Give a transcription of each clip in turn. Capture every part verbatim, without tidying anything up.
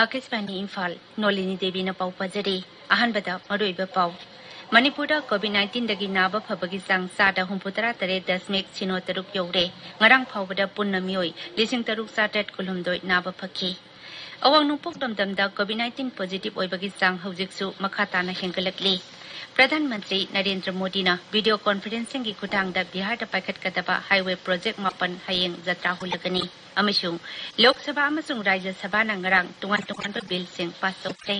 ꯑꯥꯀꯥꯁꯕꯥꯅꯤ ꯏꯝꯐꯥꯜ, ꯅꯣꯂꯤꯅꯤ ꯗꯦꯕꯤꯅ ꯄꯥꯎ ꯄꯥꯖꯔꯤ꯫ ꯑꯍꯥꯟꯕꯗ ꯃꯔꯨꯑꯣꯏꯕ ꯄꯥꯎ꯫ ꯃꯅꯤꯄꯨꯔꯗ COVID nineteenꯗꯒꯤ ꯅꯥꯕ ꯐꯕꯒꯤ ꯆꯥꯡ ꯆꯥꯗ ꯍꯨꯝꯐꯨꯇꯔꯥ ꯇꯔꯦꯠ ꯗꯁꯃꯤꯛ ꯁꯤꯅꯣ ꯇꯔꯨꯛ ꯌꯧꯔꯦ꯫ ꯉꯔꯥꯡ ꯐꯥꯎꯕꯗ ꯄꯨꯟꯅ ꯃꯤꯑꯣꯏ ꯂꯤꯁꯤꯡ ꯇꯔꯨꯛ ꯆꯥꯇ꯭ꯔꯦꯠ ꯀꯨꯟꯍꯨꯝꯗꯣꯏ ꯅꯥꯕ ꯐꯈꯤ꯫ ꯑꯋꯥꯡ ꯅꯣꯡꯄꯣꯛ ꯂꯝꯗꯝꯗ COVID nineteen positive ꯑꯣꯏꯕꯒꯤ ꯆꯥꯡ ꯍꯧꯖꯤꯛꯁꯨ ꯃꯈꯥ ꯇꯥꯅ ꯍꯦꯟꯒꯠꯂꯛꯂꯤ꯫ ꯄ꯭ꯔꯙꯥꯟ ꯃꯟꯇ꯭ꯔꯤ ꯅꯔꯦꯟꯗ꯭ꯔ ꯃꯣꯗꯤꯅ video conferencingꯒꯤ ꯈꯨꯠꯊꯥꯡꯗ ꯕꯤꯍꯥꯔꯗ ꯄꯥꯏꯈꯠꯀꯗꯕ highway project ꯃꯥꯄꯟ ꯍꯌꯦꯡ ꯖꯇ꯭ꯔꯥ ꯍꯨꯜꯂꯒꯅꯤ꯫ ꯑꯃꯁꯨꯡ ꯂꯣꯛ ꯁꯚꯥ ꯑꯃꯁꯨꯡ ꯔꯥꯖ꯭ꯌ ꯁꯚꯥꯅ ꯉꯔꯥꯡ ꯇꯣꯉꯥꯟ ꯇꯣꯉꯥꯟꯕ billꯁꯤꯡ pass ꯇꯧꯈ꯭ꯔꯦ꯫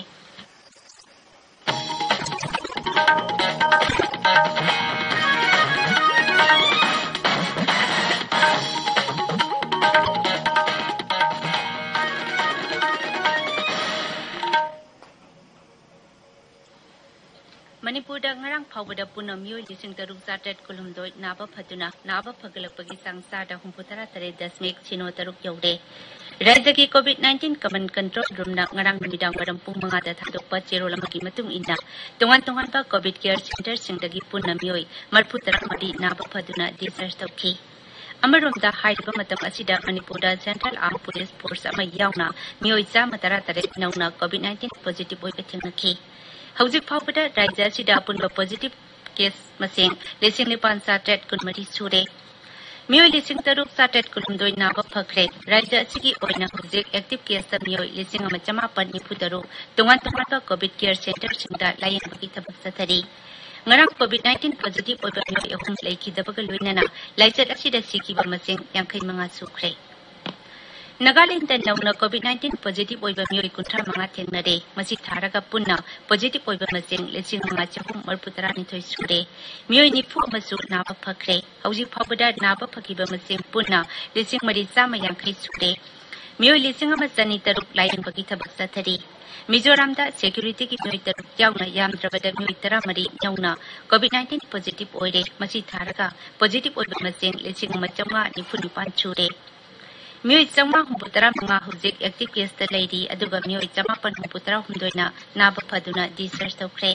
ꯃꯅꯤꯄꯨꯔꯗ ꯉꯔꯥꯡ ꯐꯥꯎꯕꯗ ꯄꯨꯟꯅ ꯃꯤꯑꯣꯏ ꯂꯤꯁꯤꯡ ꯇꯔꯨꯛ ꯆꯥꯇ꯭ꯔꯦꯠ ꯀꯨꯟꯍꯨꯝꯗꯣꯏ ꯅꯥꯕ ꯐꯗꯨꯅ ꯅꯥꯕ ꯐꯒꯠꯂꯛꯄꯒꯤ ꯆꯥꯡ ꯆꯥꯗ ꯍꯨꯝꯐꯨꯇꯔꯥ ꯇꯔꯦꯠ ꯗꯁꯃꯤꯛ ꯁꯤꯅꯣ ꯇꯔꯨꯛ ꯌꯧꯔꯦ꯫ ꯔꯥꯖ꯭ꯌꯒꯤ COVID nineteen command control roomꯅ ꯉꯔꯥꯡ ꯅꯨꯃꯤꯗꯥꯡ ꯋꯥꯏꯔꯝ ꯄꯨꯡ ꯃꯉꯥꯗ ꯊꯥꯗꯣꯛꯄ ꯆꯦꯔꯣꯜ ꯑꯃꯒꯤ ꯃꯇꯨꯡ ꯏꯟꯅ, ꯇꯣꯉꯥꯟ ꯇꯣꯉꯥꯟꯕ COVID care centreꯁꯤꯡꯗꯒꯤ ꯄꯨꯟꯅ ꯃꯤꯑꯣꯏ ꯃꯔꯤꯐꯨ ꯇꯔꯥ ꯃꯔꯤ ꯅꯥꯕ ꯐꯗꯨꯅ discharge ꯇꯧꯈꯤ꯫ ꯑꯃꯔꯣꯝꯗ, ꯍꯥꯏꯔꯤꯕ ꯃꯇꯝ ꯑꯁꯤꯗ ꯃꯅꯤꯄꯨꯔꯗ Central Armed Police Force ꯑꯃ ꯌꯥꯎꯅ ꯃꯤꯑꯣꯏ ꯆꯥꯝꯃ ꯇꯔꯥ ꯇꯔꯦꯠ ꯅꯧꯅ COVID nineteen positive ꯑꯣꯏꯕ ꯊꯦꯡꯅꯈꯤ꯫ ꯍꯧꯖꯤꯛ ꯐꯥꯎꯕꯗ ꯔꯥꯖ꯭ꯌ ꯑꯁꯤꯗ ꯑꯄꯨꯟꯕ positive case ꯃꯁꯤꯡ ꯂꯤꯁꯤꯡ ꯅꯤꯄꯥꯟ ꯆꯥꯇ꯭ꯔꯦꯠ ꯀꯨꯟꯃꯔꯤ ꯁꯨꯔꯦ꯫ ꯃꯤꯑꯣꯏ ꯂꯤꯁꯤꯡ ꯇꯔꯨꯛ ꯆꯥꯇ꯭ꯔꯦꯠ ꯀꯨꯟꯍꯨꯝꯗꯣꯏ ꯅꯥꯕ ꯐꯈ꯭ꯔꯦ꯫ ꯔꯥꯖ꯭ꯌ ꯑꯁꯤꯒꯤ ꯑꯣꯏꯅ ꯍꯧꯖꯤꯛ active caseꯇ ꯃꯤꯑꯣꯏ ꯂꯤꯁꯤꯡ ꯑꯃ ꯆꯃꯥꯄꯟ ꯅꯤꯐꯨ ꯇꯔꯨꯛ ꯇꯣꯉꯥꯟ ꯇꯣꯉꯥꯟꯕ COVID care centreꯁꯤꯡꯗ ꯂꯥꯌꯦꯡꯕꯒꯤ ꯊꯕꯛ ꯆꯠꯊꯔꯤ꯫ ꯉꯔꯥꯡ COVID nineteen positive ꯑꯣꯏꯕ ꯃꯤꯑꯣꯏ ꯑꯍꯨꯝ ꯂꯩꯈꯤꯗꯕꯒ ꯂꯣꯏꯅꯅ ꯂꯥꯏꯆꯠ ꯑꯁꯤꯗ ꯁꯤꯈꯤꯕ ꯃꯁꯤꯡ ꯌꯥꯡꯈꯩ ꯃꯉꯥ ꯁꯨꯈ꯭ꯔꯦ꯫ ꯅꯥꯒꯥꯂꯦꯟꯗ ꯅꯧꯅ COVID nineteen positive ꯑꯣꯏꯕ ꯃꯤꯑꯣꯏ ꯀꯨꯟꯊ꯭ꯔꯥ ꯃꯉꯥ ꯊꯦꯡꯅꯔꯦ꯫ ꯃꯁꯤ ꯊꯥꯔꯒ ꯄꯨꯟꯅ positive ꯑꯣꯏꯕ ꯃꯁꯤꯡ ꯂꯤꯁꯤꯡ ꯃꯉꯥ ꯆꯍꯨꯝ ꯃꯔꯤꯐꯨ ꯇꯔꯥꯅꯤꯊꯣꯏ ꯁꯨꯔꯦ꯫ ꯃꯤꯑꯣꯏ ꯅꯤꯐꯨ ꯑꯃꯁꯨ ꯅꯥꯕ ꯐꯈ꯭ꯔꯦ꯫ ꯍꯧꯖꯤꯛ ꯐꯥꯎꯕꯗ ꯅꯥꯕ ꯐꯈꯤꯕ ꯃꯁꯤꯡ ꯄꯨꯟꯅ ꯂꯤꯁꯤꯡ ꯃꯔꯤ ꯆꯥꯝꯃ ꯌꯥꯡꯈꯩ ꯁꯨꯔꯦ꯫ ꯃꯤꯑꯣꯏ ꯂꯤꯁꯤꯡ ꯑꯃ ꯆꯅꯤ ꯇꯔꯨꯛ ꯂꯥꯌꯦꯡꯕꯒꯤ ꯊꯕꯛ ꯆꯠꯊꯔꯤ꯫ ꯃꯤꯖꯣꯔꯥꯝꯗ securityꯒꯤ ꯃꯤꯑꯣꯏ ꯇꯔꯨꯛ ꯌꯥꯎꯅ ꯌꯥꯝꯗ꯭ꯔꯕꯗ ꯃꯤꯑꯣꯏ ꯇꯔꯥꯃꯔꯤ ꯅꯧꯅ COVID nineteen positive ꯑꯣꯏꯔꯦ꯫ ꯃꯁꯤ ꯊꯥꯔꯒ positive ꯑꯣꯏꯕ ꯃꯁꯤꯡ ꯂꯤꯁꯤꯡ ꯑꯃ ꯆꯥꯝꯃꯉꯥ ꯅꯤꯐꯨ ꯅꯤꯄꯥꯟ ꯁꯨꯔꯦ꯫ ꯃꯤꯑꯣꯏ ꯆꯥꯝꯃꯉꯥ ꯍꯨꯝꯐꯨ ꯇꯔꯥ ꯃꯉꯥ ꯍꯧꯖꯤꯛ active caseꯇ ꯂꯩꯔꯤ, ꯑꯗꯨꯒ ꯃꯤꯑꯣꯏ ꯆꯃꯥꯄꯟ ꯍꯨꯝꯐꯨ ꯇꯔꯥꯍꯨꯝꯗꯣꯏꯅ ꯅꯥꯕ ꯐꯗꯨꯅ discharge ꯇꯧꯈ꯭ꯔꯦ꯫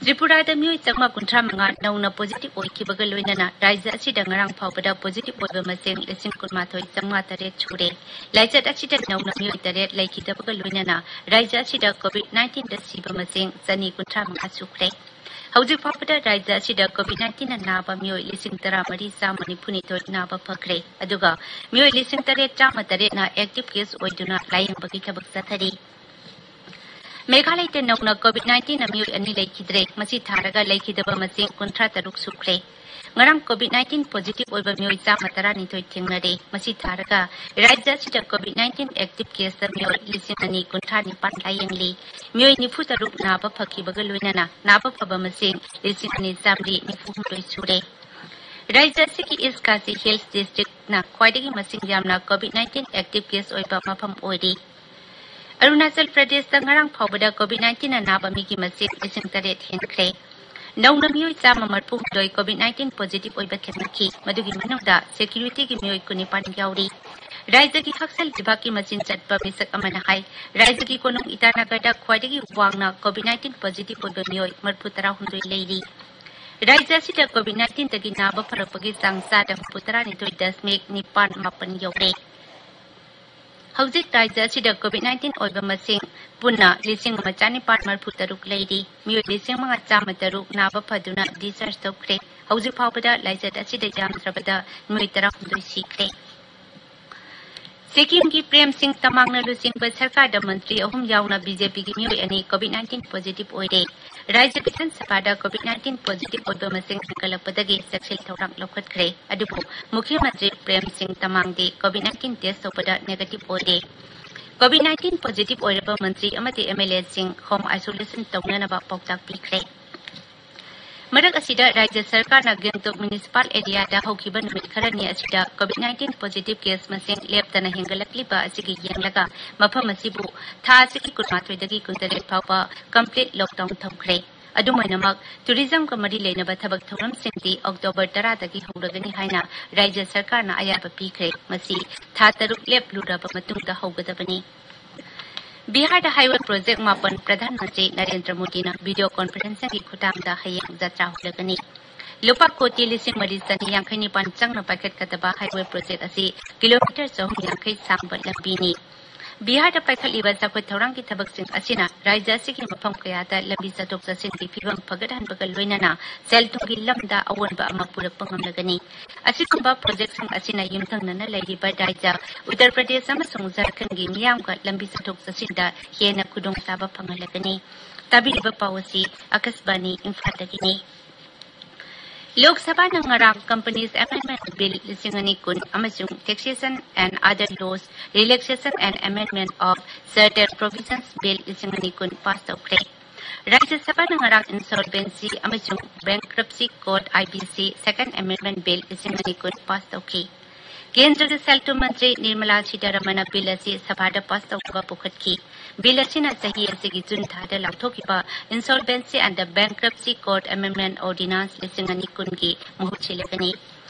ꯇ꯭ꯔꯤꯄꯨꯔꯥꯗ ꯃꯤꯑꯣꯏ ꯆꯥꯝꯃꯉꯥ ꯀꯨꯟꯊ꯭ꯔꯥ ꯃꯉꯥ ꯅꯧꯅ positive ꯑꯣꯏꯈꯤꯕꯒ ꯂꯣꯏꯅꯅ ꯔꯥꯖ꯭ꯌ ꯑꯁꯤꯗ ꯉꯔꯥꯡ ꯐꯥꯎꯕꯗ positive ꯑꯣꯏꯕ ꯃꯁꯤꯡ ꯂꯤꯁꯤꯡ ꯀꯨꯟꯃꯥꯊꯣꯏ ꯆꯥꯝꯃꯉꯥ ꯇꯔꯦꯠ ꯁꯨꯔꯦ꯫ ꯂꯥꯏꯆꯠ ꯑꯁꯤꯗ ꯅꯧꯅ ꯃꯤꯑꯣꯏ ꯇꯔꯦꯠ ꯂꯩꯈꯤꯗꯕꯒ ꯂꯣꯏꯅꯅ ꯔꯥꯖ꯭ꯌ ꯑꯁꯤꯗ COVID nineteenꯗ ꯁꯤꯕ ꯃꯁꯤꯡ ꯆꯅꯤ ꯀꯨꯟꯊ꯭ꯔꯥ ꯃꯉꯥ ꯁꯨꯈ꯭ꯔꯦ꯫ ꯍꯧꯖꯤꯛ ꯐꯥꯎꯕꯗ ꯔꯥꯖ꯭ꯌ ꯑꯁꯤꯗ COVID nineteenꯅ ꯅꯥꯕ ꯃꯤꯑꯣꯏ ꯂꯤꯁꯤꯡ ꯇꯔꯥ ꯃꯔꯤ ꯆꯥꯝꯃ ꯅꯤꯐꯨ ꯅꯤꯊꯣꯏ ꯅꯥꯕ ꯐꯈ꯭ꯔꯦ꯫ ꯑꯗꯨꯒ ꯃꯤꯑꯣꯏ ꯂꯤꯁꯤꯡ ꯇꯔꯦꯠ ꯆꯥꯝꯃ ꯇꯔꯦꯠꯅ active case ꯑꯣꯏꯗꯨꯅ ꯂꯥꯌꯦꯡꯕꯒꯤ ꯊꯕꯛ ꯆꯠꯊꯔꯤ꯫ ꯃꯦꯘꯥꯂꯌꯗ ꯅꯧꯅ COVID nineteenꯅ ꯃꯤꯑꯣꯏ ꯑꯅꯤ ꯂꯩꯈꯤꯗ꯭ꯔꯦ꯫ ꯃꯁꯤ ꯊꯥꯔꯒ ꯂꯩꯈꯤꯗꯕ ꯃꯁꯤꯡ ꯀꯨꯟꯊ꯭ꯔꯥ ꯇꯔꯨꯛ ꯁꯨꯈ꯭ꯔꯦ꯫ ꯉꯔꯥꯡ COVID nineteen positive ꯑꯣꯏꯕ ꯃꯤꯑꯣꯏ ꯆꯥꯝꯃ ꯇꯔꯥꯅꯤꯊꯣꯏ ꯊꯦꯡꯅꯔꯦ꯫ ꯃꯁꯤ ꯊꯥꯔꯒ ꯔꯥꯖ꯭ꯌ ꯑꯁꯤꯗ COVID nineteen active caseꯇ ꯃꯤꯑꯣꯏ ꯂꯤꯁꯤꯡ ꯑꯅꯤ ꯀꯨꯟꯊ꯭ꯔꯥ ꯅꯤꯄꯥꯟ ꯂꯥꯌꯦꯡꯂꯤ꯫ ꯃꯤꯑꯣꯏ ꯅꯤꯐꯨ ꯇꯔꯨꯛ ꯅꯥꯕ ꯐꯈꯤꯕꯒ ꯂꯣꯏꯅꯅ ꯅꯥꯕ ꯐꯕ ꯃꯁꯤꯡ ꯂꯤꯁꯤꯡ ꯑꯅꯤ ꯆꯥꯝꯃꯔꯤ ꯅꯤꯐꯨ ꯍꯨꯝꯗꯣꯏ ꯁꯨꯔꯦ꯫ ꯔꯥꯖ꯭ꯌ ꯑꯁꯤꯒꯤ East Khasi Hills districtꯅ ꯈ꯭ꯋꯥꯏꯗꯒꯤ ꯃꯁꯤꯡ ꯌꯥꯝꯅ COVID nineteen active case ꯑꯣꯏꯕ ꯃꯐꯝ ꯑꯣꯏꯔꯤ꯫ ꯑꯔꯨꯅꯥꯆꯜ ꯄ꯭ꯔꯗꯦꯁꯇ ꯉꯔꯥꯡ ꯐꯥꯎꯕꯗ COVID nineteenꯅ ꯅꯥꯕ ꯃꯤꯒꯤ ꯃꯁꯤꯡ ꯂꯤꯁꯤꯡ ꯇꯔꯦꯠ ꯍꯦꯟꯈ꯭ꯔꯦ꯫ ꯅꯧꯅ ꯃꯤꯑꯣꯏ ꯆꯥꯝꯃ ꯃꯔꯤꯐꯨ ꯍꯨꯝꯗꯣꯏ COVID nineteen positive ꯑꯣꯏꯕ ꯊꯦꯡꯅꯈꯤ꯫ ꯃꯗꯨꯒꯤ ꯃꯅꯨꯡꯗ securityꯒꯤ ꯃꯤꯑꯣꯏ ꯀꯨꯟꯅꯤꯄꯥꯟ ꯌꯥꯎꯔꯤ꯫ ꯔꯥꯖ꯭ꯌꯒꯤ ꯍꯛꯁꯦꯜ ꯂꯩꯕꯥꯛꯀꯤ ꯃꯆꯤꯟ ꯆꯠꯄ ꯃꯤꯁꯛ ꯑꯃꯅ ꯍꯥꯏ, ꯔꯥꯖ꯭ꯌꯒꯤ ꯀꯣꯅꯨꯡ ꯏꯇꯥꯅꯒꯔꯗ ꯈ꯭ꯋꯥꯏꯗꯒꯤ ꯋꯥꯡꯅ COVID nineteen positive ꯑꯣꯏꯕ ꯃꯤꯑꯣꯏ ꯃꯔꯤꯐꯨ ꯇꯔꯥꯍꯨꯝꯗꯣꯏ ꯂꯩꯔꯤ꯫ ꯔꯥꯖ꯭ꯌ ꯑꯁꯤꯗ COVID nineteenꯗꯒꯤ ꯅꯥꯕ ꯐꯔꯛꯄꯒꯤ ꯆꯥꯡ ꯆꯥꯗ ꯍꯨꯝꯐꯨ ꯇꯔꯥꯅꯤꯊꯣꯏ ꯗꯁꯃꯤꯛ ꯅꯤꯄꯥꯟ ꯃꯥꯄꯟ ꯌꯧꯔꯦ꯫ ꯍꯧꯖꯤꯛ ꯔꯥꯖ꯭ꯌ ꯑꯁꯤꯗ COVID nineteen ꯑꯣꯏꯕ ꯃꯁꯤꯡ ꯄꯨꯟꯅ ꯂꯤꯁꯤꯡ ꯑꯃ ꯆꯥꯅꯤꯄꯥꯟ ꯃꯔꯤꯐꯨ ꯇꯔꯨꯛ ꯂꯩꯔꯤ꯫ ꯃꯤꯑꯣꯏ ꯂꯤꯁꯤꯡ ꯃꯉꯥ ꯆꯥꯝꯃ ꯇꯔꯨꯛ ꯅꯥꯕ ꯐꯗꯨꯅ discharge ꯇꯧꯈ꯭ꯔꯦ꯫ ꯍꯧꯖꯤꯛ ꯐꯥꯎꯕꯗ ꯂꯥꯏꯆꯠ ꯑꯁꯤꯗ ꯌꯥꯝꯗ꯭ꯔꯕꯗ ꯃꯤꯑꯣꯏ ꯇꯔꯥꯍꯨꯝꯗꯣꯏ ꯁꯤꯈ꯭ꯔꯦ꯫ ꯁꯤꯛꯀꯤꯝꯒꯤ ꯄ꯭ꯔꯦꯝ ꯁꯤꯡ ꯇꯃꯥꯡꯅ ꯂꯨꯆꯤꯡꯕ ꯁꯔꯀꯥꯔꯗ ꯃꯟꯇ꯭ꯔꯤ ꯑꯍꯨꯝ ꯌꯥꯎꯅ BJPꯒꯤ ꯃꯤꯑꯣꯏ ꯑꯅꯤ COVID nineteen positive ꯑꯣꯏꯔꯦ꯫ ꯔꯥꯖ꯭ꯌ ꯕꯤꯙꯥꯟ ꯁꯚꯥꯗ COVID nineteen positive ꯑꯣꯏꯕ ꯃꯁꯤꯡ ꯍꯦꯟꯒꯠꯂꯛꯄꯗꯒꯤ ꯆꯦꯛꯁꯤꯜ ꯊꯧꯔꯥꯡ ꯂꯧꯈꯠꯈ꯭ꯔꯦ꯫ ꯑꯗꯨꯕꯨ ꯃꯨꯈ꯭ꯌ ꯃꯟꯇ꯭ꯔꯤ ꯄ꯭ꯔꯦꯝ ꯁꯤꯡ ꯇꯃꯥꯡꯗꯤ COVID nineteen test ꯇꯧꯕꯗ negative ꯑꯣꯏꯔꯦ꯫ COVID nineteen positive ꯑꯣꯏꯔꯕ ꯃꯟꯇ꯭ꯔꯤ ꯑꯃꯗꯤ MLAꯁꯤꯡ home isolation ꯇꯧꯅꯅꯕ ꯄꯥꯎꯇꯥꯛ ꯄꯤꯈ꯭ꯔꯦ꯫ ꯃꯔꯛ ꯑꯁꯤꯗ ꯔꯥꯖ꯭ꯌ ꯁꯔꯀꯥꯔꯅ ꯒꯦꯡꯇꯣꯛ municipal areaꯗ ꯍꯧꯈꯤꯕ ꯅꯨꯃꯤꯠ ꯈꯔꯅꯤ ꯑꯁꯤꯗ COVID nineteen positive case ꯃꯁꯤꯡ ꯂꯦꯞꯇꯅ ꯍꯦꯟꯒꯠꯂꯛꯂꯤꯕ ꯑꯁꯤꯒꯤ ꯌꯦꯡꯂꯒ ꯃꯐꯝ ꯑꯁꯤꯕꯨ ꯊꯥ ꯑꯁꯤꯒꯤ ꯀꯨꯟꯃꯥꯊꯣꯏꯗꯒꯤ ꯀꯨꯟꯇꯔꯦꯠ ꯐꯥꯎꯕ complete lockdown ꯊꯝꯈ꯭ꯔꯦ꯫ ꯑꯗꯨꯝ ꯑꯣꯏꯅꯃꯛ, tourismꯒ ꯃꯔꯤ ꯂꯩꯅꯕ ꯊꯕꯛ ꯊꯧꯔꯝꯁꯤꯡꯗꯤ October ꯇꯔꯥꯗꯒꯤ ꯍꯧꯔꯒꯅꯤ ꯍꯥꯏꯅ ꯔꯥꯖ꯭ꯌ ꯁꯔꯀꯥꯔꯅ ꯑꯌꯥꯕ ꯄꯤꯈ꯭ꯔꯦ꯫ ꯃꯁꯤ ꯊꯥ ꯇꯔꯨꯛ ꯂꯦꯞꯂꯨꯔꯕ ꯃꯇꯨꯡꯗ ꯍꯧꯒꯗꯕꯅꯤ꯫ ꯕꯤꯍꯥꯔꯗ highway project ꯃꯥꯄꯟ ꯄ꯭ꯔꯙꯥꯟ ꯃꯟꯇ꯭ꯔꯤ ꯅꯔꯦꯟꯗ꯭ꯔ ꯃꯣꯗꯤꯅ video conferencingꯒꯤ ꯈꯨꯠꯊꯥꯡꯗ ꯍꯌꯦꯡ ꯖꯇ꯭ꯔꯥ ꯍꯧꯒꯠꯂꯒꯅꯤ꯫ ꯂꯨꯄꯥ ꯀꯣꯇꯤ ꯂꯤꯁꯤꯡ ꯃꯔꯤ ꯆꯅꯤ ꯌꯥꯡꯈꯩ ꯅꯤꯄꯥꯟ ꯆꯪꯅ ꯄꯥꯏꯈꯠꯀꯗꯕ highway project ꯑꯁꯤ kilometre ꯆꯍꯨꯝ ꯌꯥꯡꯈꯩ ꯁꯥꯡꯕ ꯂꯝꯕꯤꯅꯤ꯫ ꯕꯤꯍꯥꯔꯗ ꯄꯥꯏꯈꯠꯂꯤꯕ ꯆꯥꯎꯈꯠ ꯊꯧꯔꯥꯡꯒꯤ ꯊꯕꯛꯁꯤꯡ ꯑꯁꯤꯅ ꯔꯥꯖ꯭ꯌ ꯑꯁꯤꯒꯤ ꯃꯐꯝ ꯀꯌꯥꯗ ꯂꯝꯕꯤ ꯆꯠꯊꯣꯛ ꯆꯠꯁꯤꯟꯒꯤ ꯐꯤꯕꯝ ꯐꯒꯠꯍꯟꯕꯒ ꯂꯣꯏꯅꯅ ꯁꯦꯜ ꯊꯨꯝꯒꯤ ꯂꯝꯗ ꯑꯑꯣꯟꯕ ꯑꯃ ꯄꯨꯔꯛꯄ ꯉꯝꯂꯒꯅꯤ꯫ ꯑꯁꯤꯒꯨꯝꯕ projectꯁꯤꯡ ꯑꯁꯤꯅ ꯌꯨꯝꯊꯪꯅꯅ ꯂꯩꯔꯤꯕ ꯔꯥꯖ꯭ꯌ ꯎꯠꯇꯔ ꯄ꯭ꯔꯗꯦꯁ ꯑꯃꯁꯨꯡ ꯖꯥꯔꯈꯟꯗꯒꯤ ꯃꯤꯌꯥꯝꯒ ꯂꯝꯕꯤ ꯆꯠꯊꯣꯛ ꯆꯠꯁꯤꯟꯗ ꯍꯦꯟꯅ ꯈꯨꯗꯣꯡꯆꯥꯕ ꯐꯪꯍꯜꯂꯒꯅꯤ꯫ ꯇꯥꯕꯤꯔꯤꯕ ꯄꯥꯎ ꯑꯁꯤ ꯑꯀꯥꯁꯕꯥꯅꯤ ꯏꯝꯐꯥꯜꯗꯒꯤꯅꯤ꯫ ꯂꯣꯛ ꯁꯚꯥꯅ ꯉꯔꯥꯡ Companies Amendment Bill ꯂꯤꯁꯤꯡ ꯑꯅꯤ ꯀꯨꯟ ꯑꯃꯁꯨꯡ Taxation and Other Laws, Relaxation and Amendment of Certain Provisions Bill ꯂꯤꯁꯤꯡ ꯑꯅꯤ ꯀꯨꯟ pass ꯇꯧꯈ꯭ꯔꯦ꯫ ꯔꯥꯖ꯭ꯌ ꯁꯚꯥꯅ ꯉꯔꯥꯡ Insolvency ꯑꯃꯁꯨꯡ Bankruptcy Code, IBC, Second Amendment Bill ꯂꯤꯁꯤꯡ ꯑꯅꯤ ꯀꯨꯟ pass ꯇꯧꯈꯤ꯫ ꯀꯦꯟꯗ꯭ꯔꯒꯤ ꯁꯦꯜ ꯊꯨꯝ ꯃꯟꯇ꯭ꯔꯤ ꯅꯤꯔꯃꯂꯥ ꯁꯤꯇꯥꯔꯥꯃꯟꯅ bill ꯑꯁꯤ ꯁꯚꯥꯗ pass ꯇꯧꯅꯕ ꯄꯨꯈꯠꯈꯤ꯫ Bill ꯑꯁꯤꯅ ꯆꯍꯤ ꯑꯁꯤꯒꯤ ꯖꯨꯟ ꯊꯥꯗ ꯂꯥꯎꯊꯣꯛꯈꯤꯕ Insolvency and Bankruptcy Code Amendment Ordinance ꯂꯤꯁꯤꯡ ꯑꯅꯤ ꯀꯨꯟꯒꯤ ꯃꯍꯨꯠ ꯁꯤꯜꯂꯒꯅꯤ꯫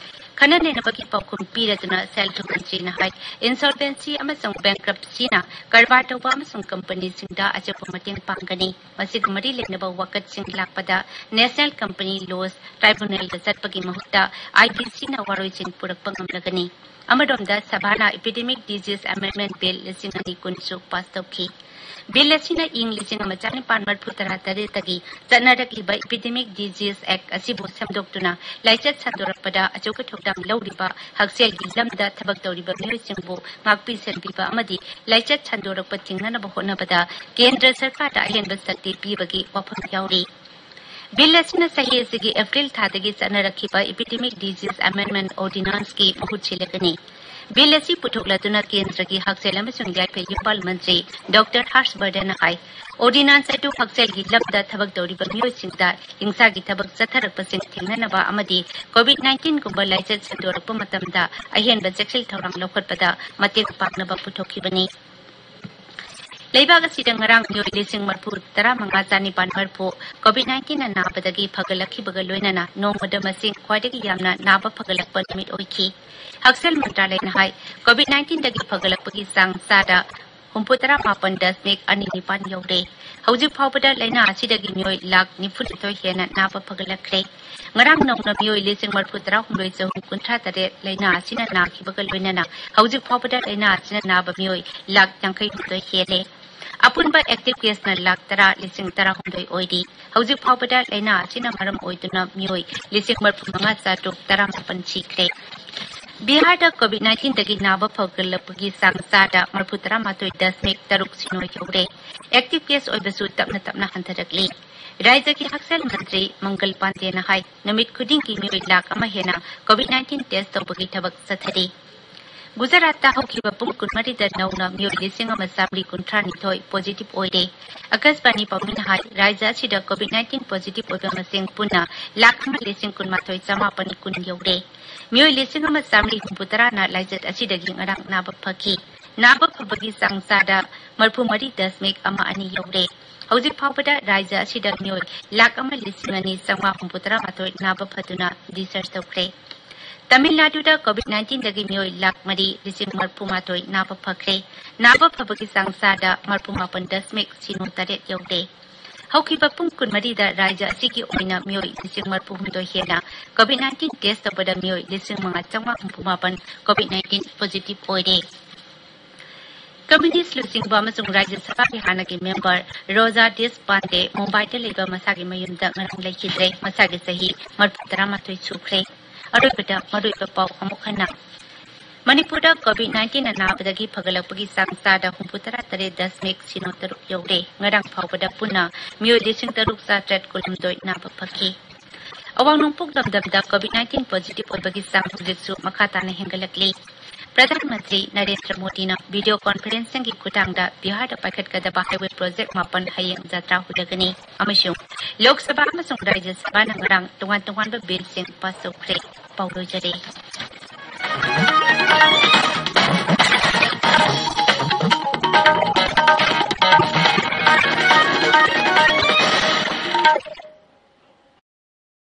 ꯈꯟꯅ ꯅꯩꯅꯕꯒꯤ ꯄꯥꯎꯈꯨꯝ ꯄꯤꯔꯗꯨꯅ ꯁꯦꯜ ꯊꯨꯝ ꯃꯟꯇ꯭ꯔꯤꯅ ꯍꯥꯏ, Insolvency ꯑꯃꯁꯨꯡ Bankruptcyꯅ ꯀꯔꯕꯥꯔ ꯇꯧꯕ ꯑꯃꯁꯨꯡ ꯀꯝꯄꯅꯤꯁꯤꯡꯗ ꯑꯆꯧꯕ ꯃꯇꯦꯡ ꯄꯥꯡꯒꯅꯤ꯫ ꯃꯁꯤꯒ ꯃꯔꯤ ꯂꯩꯅꯕ ꯋꯥꯀꯠꯁꯤꯡ ꯂꯥꯛꯄꯗ National Company Laws Tribunalꯗ ꯆꯠꯄꯒꯤ ꯃꯍꯨꯠꯇ IBCꯅ ꯋꯥꯔꯣꯏꯁꯤꯟ ꯄꯨꯔꯛꯄ ꯉꯝꯂꯒꯅꯤ꯫ ꯑꯃꯔꯣꯝꯗ, ꯁꯚꯥꯅ Epidemic Disease Amendment Bill ꯂꯤꯁꯤꯡ ꯑꯅꯤ ꯀꯨꯟꯁꯨ pass ꯇꯧꯈꯤ꯫ Bill ꯑꯁꯤꯅ ꯏꯪ ꯂꯤꯁꯤꯡ ꯑꯃ ꯆꯥꯅꯤꯄꯥꯟ ꯃꯔꯤꯐꯨ ꯇꯔꯥ ꯇꯔꯦꯠꯇꯒꯤ ꯆꯠꯅꯔꯛꯂꯤꯕ Epidemic Disease Act ꯑꯁꯤꯕꯨ ꯁꯦꯝꯗꯣꯛꯇꯨꯅ ꯂꯥꯏꯆꯠ ꯁꯟꯗꯣꯔꯛꯄꯗ ꯑꯆꯧꯕ ꯊꯧꯗꯥꯡ ꯂꯧꯔꯤꯕ ꯍꯛꯁꯦꯜꯒꯤ ꯂꯝꯗ ꯊꯕꯛ ꯇꯧꯔꯤꯕ ꯃꯤꯑꯣꯏꯁꯤꯡꯕꯨ ꯉꯥꯛꯄꯤ ꯁꯦꯟꯕꯤꯕ ꯑꯃꯗꯤ ꯂꯥꯏꯆꯠ ꯁꯟꯗꯣꯔꯛꯄ ꯊꯤꯡꯅꯅꯕ ꯍꯣꯠꯅꯕꯗ ꯀꯦꯟꯗ꯭ꯔ ꯁꯔꯀꯥꯔꯗ ꯑꯍꯦꯟꯕ ꯁꯛꯇꯤ ꯄꯤꯕꯒꯤ ꯋꯥꯐꯝ ꯌꯥꯎꯔꯤ꯫ Bill ꯑꯁꯤꯅ ꯆꯍꯤ ꯑꯁꯤꯒꯤ April ꯊꯥꯗꯒꯤ ꯆꯠꯅꯔꯛꯈꯤꯕ Epidemic Disease Amendment Ordinanceꯀꯤ ꯃꯍꯨꯠ ꯁꯤꯜꯂꯒꯅꯤ꯫ Bill ꯑꯁꯤ ꯄꯨꯊꯣꯛꯂꯗꯨꯅ ꯀꯦꯟꯗ꯭ꯔꯒꯤ ꯍꯛꯁꯦꯜ ꯑꯃꯁꯨꯡ ꯌꯥꯏꯐ ꯌꯨꯝꯕꯥꯜ ꯃꯟꯇ꯭ꯔꯤ ꯗꯣꯛꯇꯔ ꯍꯔꯁ ꯕꯔꯙꯟꯅ ꯍꯥꯏ, Ordinance ꯑꯗꯨ ꯍꯛꯁꯦꯜꯒꯤ ꯂꯝꯗ ꯊꯕꯛ ꯇꯧꯔꯤꯕ ꯃꯤꯑꯣꯏꯁꯤꯡꯗ ꯍꯤꯡꯁꯥꯒꯤ ꯊꯕꯛ ꯆꯠꯊꯔꯛꯄꯁꯤꯡ ꯊꯦꯡꯅꯅꯕ ꯑꯃꯗꯤ COVID nineteen ꯒꯨꯝꯕ ꯂꯥꯏꯆꯠ ꯁꯟꯗꯣꯔꯛꯄ ꯃꯇꯝꯗ ꯑꯍꯦꯟꯕ ꯆꯦꯛꯁꯤꯜ ꯊꯧꯔꯥꯡ ꯂꯧꯈꯠꯄꯗ ꯃꯇꯦꯡ ꯄꯥꯡꯅꯕ ꯄꯨꯊꯣꯛꯈꯤꯕꯅꯤ꯫ ꯂꯩꯕꯥꯛ ꯑꯁꯤꯗ ꯉꯔꯥꯡ ꯃꯤꯑꯣꯏ ꯂꯤꯁꯤꯡ ꯃꯔꯤꯐꯨ ꯇꯔꯥꯃꯉꯥ ꯆꯥꯅꯤꯄꯥꯟ ꯃꯔꯤꯐꯨ COVID nineteenꯅ ꯅꯥꯕꯗꯒꯤ ꯐꯒꯠꯂꯛꯈꯤꯕꯒ ꯂꯣꯏꯅꯅ ꯅꯣꯡꯃꯗ ꯃꯁꯤꯡ ꯈ꯭ꯋꯥꯏꯗꯒꯤ ꯌꯥꯝꯅ ꯅꯥꯕ ꯐꯒꯠꯂꯛꯄ ꯅꯨꯃꯤꯠ ꯑꯣꯏꯈꯤ꯫ ꯍꯛꯁꯦꯜ ꯃꯟꯇ꯭ꯔꯥꯂꯌꯅ ꯍꯥꯏ, COVID nineteenꯗꯒꯤ ꯐꯒꯠꯂꯛꯄꯒꯤ ꯆꯥꯡ ꯆꯥꯗ ꯍꯨꯝꯐꯨꯇꯔꯥ ꯃꯥꯄꯟ ꯗꯁꯃꯤꯛ ꯑꯅꯤ ꯅꯤꯄꯥꯟ ꯌꯧꯔꯦ꯫ ꯍꯧꯖꯤꯛ ꯐꯥꯎꯕꯗ ꯂꯥꯏꯅꯥ ꯑꯁꯤꯗꯒꯤ ꯃꯤꯑꯣꯏ ꯂꯥꯈ ꯅꯤꯐꯨꯅꯤꯊꯣꯏ ꯍꯦꯟꯅ ꯅꯥꯕ ꯐꯒꯠꯂꯛꯈ꯭ꯔꯦ꯫ ꯉꯔꯥꯡ ꯅꯧꯅ ꯃꯤꯑꯣꯏ ꯂꯤꯁꯤꯡ ꯃꯔꯤꯐꯨ ꯇꯔꯥꯍꯨꯝꯗꯣꯏ ꯆꯍꯨꯝ ꯀꯨꯟꯊ꯭ꯔꯥ ꯇꯔꯦꯠ ꯂꯥꯏꯅꯥ ꯑꯁꯤꯅ ꯅꯥꯈꯤꯕꯒ ꯂꯣꯏꯅꯅ ꯍꯧꯖꯤꯛ ꯐꯥꯎꯕꯗ ꯂꯥꯏꯅꯥ ꯑꯁꯤꯅ ꯅꯥꯕ ꯃꯤꯑꯣꯏ ꯂꯥꯈ ꯌꯥꯡꯈꯩ ꯍꯨꯝꯗꯣꯏ ꯍꯦꯜꯂꯦ꯫ ꯑꯄꯨꯟꯕ active caseꯅ ꯂꯥꯈ ꯇꯔꯥ ꯂꯤꯁꯤꯡ ꯇꯔꯥꯍꯨꯝꯗꯣꯏ ꯑꯣꯏꯔꯤ꯫ ꯍꯧꯖꯤꯛ ꯐꯥꯎꯕꯗ ꯂꯥꯏꯅꯥ ꯑꯁꯤꯅ ꯃꯔꯝ ꯑꯣꯏꯗꯨꯅ ꯃꯤꯑꯣꯏ ꯂꯤꯁꯤꯡ ꯃꯔꯤꯐꯨ ꯃꯉꯥ ꯆꯥꯇ꯭ꯔꯨꯛ ꯇꯔꯥꯃꯥꯄꯟ ꯁꯤꯈ꯭ꯔꯦ꯫ ꯕꯤꯍꯥꯔꯗ COVID nineteenꯗꯒꯤ ꯅꯥꯕ ꯐꯒꯠꯂꯛꯄꯒꯤ ꯆꯥꯡ ꯆꯥꯗ ꯃꯔꯤꯐꯨ ꯇꯔꯥꯃꯥꯊꯣꯏ ꯗꯁꯃꯤꯛ ꯇꯔꯨꯛ ꯁꯤꯅꯣ ꯌꯧꯔꯦ꯫ Active case ꯑꯣꯏꯕꯁꯨ ꯇꯞꯅ ꯇꯞꯅ ꯍꯟꯊꯔꯛꯂꯤ꯫ ꯔꯥꯖ꯭ꯌꯒꯤ ꯍꯛꯁꯦꯜ ꯃꯟꯇ꯭ꯔꯤ ꯃꯪꯒꯜ ꯄꯥꯟꯗꯦꯅ ꯍꯥꯏ, ꯅꯨꯃꯤꯠ ꯈꯨꯗꯤꯡꯒꯤ ꯃꯤꯑꯣꯏ ꯂꯥꯈ ꯑꯃ ꯍꯦꯟꯅ COVID nineteen test ꯇꯧꯕꯒꯤ ꯊꯕꯛ ꯆꯠꯊꯔꯤ꯫ ꯒꯨꯖꯔꯥꯠꯇ ꯍꯧꯈꯤꯕ ꯄꯨꯡ ꯀꯨꯟꯃꯔꯤꯗ ꯅꯧꯅ ꯃꯤꯑꯣꯏ ꯂꯤꯁꯤꯡ ꯑꯃ ꯆꯥꯃꯔꯤ ꯀꯨꯟꯊ꯭ꯔꯥ ꯅꯤꯊꯣꯏ positive ꯑꯣꯏꯔꯦ꯫ ꯑꯀꯥꯁꯕꯥꯅꯤ ꯄꯥꯎꯃꯤꯅ ꯍꯥꯏ, ꯔꯥꯖ꯭ꯌ ꯑꯁꯤꯗ COVID nineteen positive ꯑꯣꯏꯕ ꯃꯁꯤꯡ ꯄꯨꯟꯅ ꯂꯥꯈ ꯑꯃ ꯂꯤꯁꯤꯡ ꯀꯨꯟꯃꯥꯊꯣꯏ ꯆꯃꯥꯄꯟ ꯀꯨꯟ ꯌꯧꯔꯦ꯫ ꯃꯤꯑꯣꯏ ꯂꯤꯁꯤꯡ ꯑꯃ ꯆꯥꯃꯔꯤ ꯍꯨꯝꯐꯨ ꯇꯔꯥꯅ ꯂꯥꯏꯆꯠ ꯑꯁꯤꯗꯒꯤ ꯉꯔꯥꯡ ꯅꯥꯕ ꯐꯈꯤ꯫ ꯅꯥꯕ ꯐꯕꯒꯤ ꯆꯥꯡ ꯆꯥꯗ ꯃꯔꯤꯐꯨ ꯃꯔꯤ ꯗꯁꯃꯤꯛ ꯑꯃ ꯑꯅꯤ ꯌꯧꯔꯦ꯫ ꯍꯧꯖꯤꯛ ꯐꯥꯎꯕꯗ ꯔꯥꯖ꯭ꯌ ꯑꯁꯤꯗ ꯃꯤꯑꯣꯏ ꯂꯥꯈ ꯑꯃ ꯂꯤꯁꯤꯡ ꯑꯅꯤ ꯆꯥꯝꯃꯉꯥ ꯍꯨꯝꯐꯨ ꯇꯔꯥ ꯃꯥꯊꯣꯏ ꯅꯥꯕ ꯐꯗꯨꯅ discharge ꯇꯧꯈ꯭ꯔꯦ꯫ ꯇꯥꯃꯤꯜ ꯅꯥꯗꯨꯗ COVID nineteenꯗꯒꯤ ꯃꯤꯑꯣꯏ ꯂꯥꯈ ꯃꯔꯤ ꯂꯤꯁꯤꯡ ꯃꯔꯤꯐꯨ ꯃꯥꯊꯣꯏ ꯅꯥꯕ ꯐꯈ꯭ꯔꯦ꯫ ꯅꯥꯕ ꯐꯕꯒꯤ ꯆꯥꯡ ꯆꯥꯗ ꯃꯔꯤꯐꯨ ꯃꯥꯄꯟ ꯗꯁꯃꯤꯛ ꯁꯤꯅꯣ ꯇꯔꯦꯠ ꯌꯧꯔꯦ꯫ ꯍꯧꯈꯤꯕ ꯄꯨꯡ ꯀꯨꯟꯃꯔꯤꯗ ꯔꯥꯖ꯭ꯌ ꯑꯁꯤꯒꯤ ꯑꯣꯏꯅ ꯃꯤꯑꯣꯏ ꯂꯤꯁꯤꯡ ꯃꯔꯤꯐꯨ ꯍꯨꯝꯗꯣꯏ ꯍꯦꯟꯅ COVID nineteen test ꯇꯧꯕꯗ ꯃꯤꯑꯣꯏ ꯂꯤꯁꯤꯡ ꯃꯉꯥ ꯆꯥꯝꯃꯉꯥ ꯍꯨꯝꯐꯨ ꯃꯥꯄꯟ COVID nineteen positive ꯑꯣꯏꯔꯦ꯫ ꯀꯝꯌꯨꯅꯤꯁ꯭ꯠ ꯂꯨꯆꯤꯡꯕ ꯑꯃꯁꯨꯡ ꯔꯥꯖ꯭ꯌ ꯁꯚꯥꯒꯤ ꯍꯥꯟꯅꯒꯤ ꯃꯦꯝꯕꯔ ꯔꯣꯖꯥ ꯗꯦꯁꯄꯥꯟꯗꯦ ꯃꯨꯝꯕꯥꯏꯗ ꯂꯩꯕ ꯃꯁꯥꯒꯤ ꯃꯌꯨꯝꯗ ꯉꯔꯥꯡ ꯂꯩꯈꯤꯗ꯭ꯔꯦ꯫ ꯃꯁꯥꯒꯤ ꯆꯍꯤ ꯃꯔꯤꯐꯨ ꯇꯔꯥꯃꯥꯊꯣꯏ ꯁꯨꯈ꯭ꯔꯦ꯫ ꯑꯔꯣꯏꯕꯗ ꯃꯔꯨꯑꯣꯏꯕ ꯄꯥꯎ ꯑꯃꯨꯛ ꯍꯟꯅ꯫ ꯃꯅꯤꯄꯨꯔꯗ COVID nineteenꯅ ꯅꯥꯕꯗꯒꯤ ꯐꯒꯠꯂꯛꯄꯒꯤ ꯆꯥꯡ ꯆꯥꯗ ꯍꯨꯝꯐꯨ ꯇꯔꯥ ꯇꯔꯦꯠ ꯗꯁꯃꯤꯛ ꯁꯤꯅꯣ ꯇꯔꯨꯛ ꯌꯧꯔꯦ꯫ ꯉꯔꯥꯡ ꯐꯥꯎꯕꯗ ꯄꯨꯟꯅ ꯃꯤꯑꯣꯏ ꯂꯤꯁꯤꯡ ꯇꯔꯨꯛ ꯆꯥꯇ꯭ꯔꯦꯠ ꯀꯨꯟꯍꯨꯝꯗꯣꯏ ꯅꯥꯕ ꯐꯈꯤ꯫ ꯑꯋꯥꯡ ꯅꯣꯡꯄꯣꯛ ꯂꯝꯗꯝꯗ COVID nineteen positive ꯑꯣꯏꯕꯒꯤ ꯆꯥꯡ ꯍꯧꯖꯤꯛꯁꯨ ꯃꯈꯥ ꯇꯥꯅ ꯍꯦꯟꯒꯠꯂꯛꯂꯤ꯫ ꯄ꯭ꯔꯙꯥꯟ ꯃꯟꯇ꯭ꯔꯤ ꯅꯔꯦꯟꯗ꯭ꯔ ꯃꯣꯗꯤꯅ video conferencingꯒꯤ ꯈꯨꯠꯊꯥꯡꯗ ꯕꯤꯍꯥꯔꯗ ꯄꯥꯏꯈꯠꯀꯗꯕ highway project ꯃꯥꯄꯟ ꯍꯌꯦꯡ ꯖꯇ꯭ꯔꯥ ꯍꯧꯗꯒꯅꯤ ꯑꯃꯁꯨꯡ ꯂꯣꯛ ꯁꯚꯥ ꯑꯃꯁꯨꯡ ꯔꯥꯖ꯭ꯌ ꯁꯚꯥꯅ ꯉꯔꯥꯡ ꯇꯣꯉꯥꯟ ꯇꯣꯉꯥꯟꯕ billꯁꯤꯡ pass ꯇꯧꯈ꯭ꯔꯦ꯫ ꯄꯥꯎ ꯂꯣꯏꯖꯔꯦ꯫